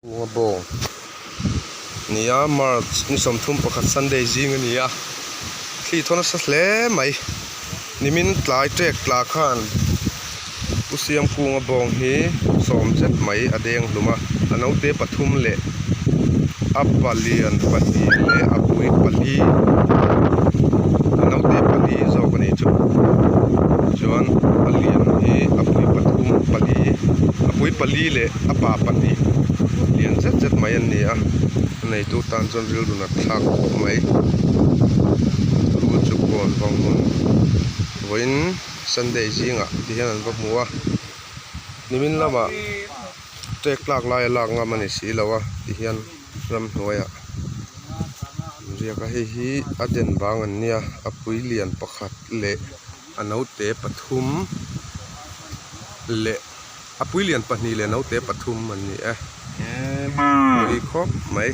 Kunga bawng nia March ni 31 Sunday zing a ni a, thli thaw nasa hle mai nimin tlai tek tla khan Pu Siam Kunga bawng hi sawm zet mai a deng hlum a, a naute pathum leh a palian pahnih leh a pui pali a naute pali zawk a ni chu chuan a lian hi a pui pathum pali a pui pali leh. A pa pahnih lian zet zet mai an ni a, a neitu tan chuan rilru nat thlak khawp mai. Rul chu kawn vang hmun vawiin Sunday zingah ti hian an va hmu a, nimin lamah tek tlak laia lak ngam a ni si lo a ti hian ramhnuaiah an riak a, hei hi a den bang an nia a pui lian pakhat leh a naute pathum leh. A puilian pahnih leh naute pathum an ni e. Pui khawp mai.